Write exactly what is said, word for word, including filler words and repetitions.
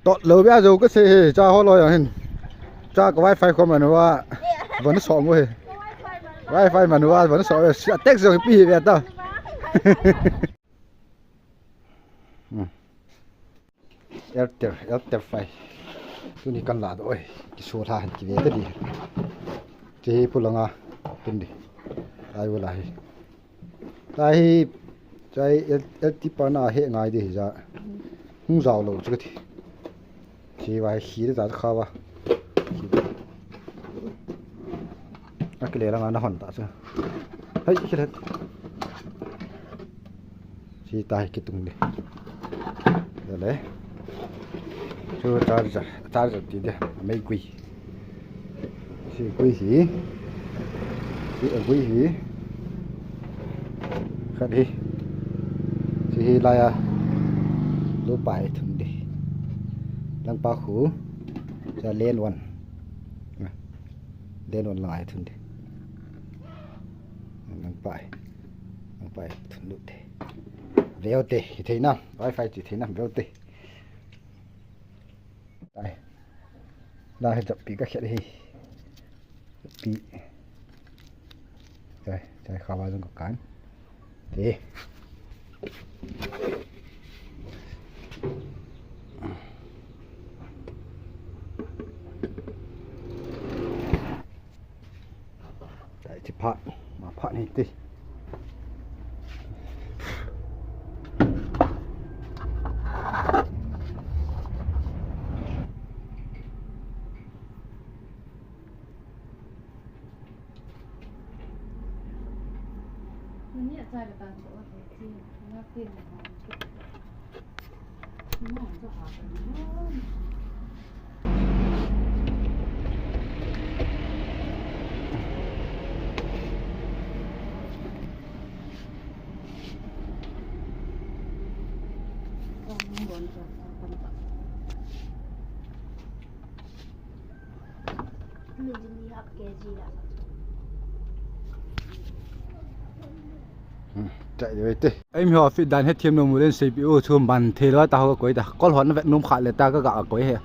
Tot lo bia jo ka se he, cha ho lo yang hin. Cha ka wifi ko man wa. Van so mo he. Wifi man wa, van so. Sia text jong pi he bia ta. Hmm. Airtel, Airtel five. Tuni kan la do oi. Ki so tha han ki ve ta di. Che pu langa. Tun di. Ai wala hi. Tahi, chai, el, el ti pa na he ngai di hi ja. Hung jao lo chu ka ti. Chi wa hi de ta kha wa. A ki le la nga na hon ta chu. Hai, ki le. Chi tahi ki tung di. Dale. Chu charger, charger ti de, mei gui. Chi gui hi. Chi a gui hi. Khat hi. Chi hi laiya. Lu pai thun di. Lang pa khu. Cha len wan. Len wan lang ai thun di. Lang pai. Lang pai thun lu di. Veu te, hi thei nam. Wifi chi thei nam, veu te. Dai. La hi jap pi ka khet hi. Pi. Dai, dai kha wa jong ka kan. Te. Dai chi phat, ma phat ni te. Chai de te. Ai mi ho fit dan he thiam nom u len sei pi u chu man thei lo ta ho koi ta. Kol hon vet nom kha le ta ka ga koi he.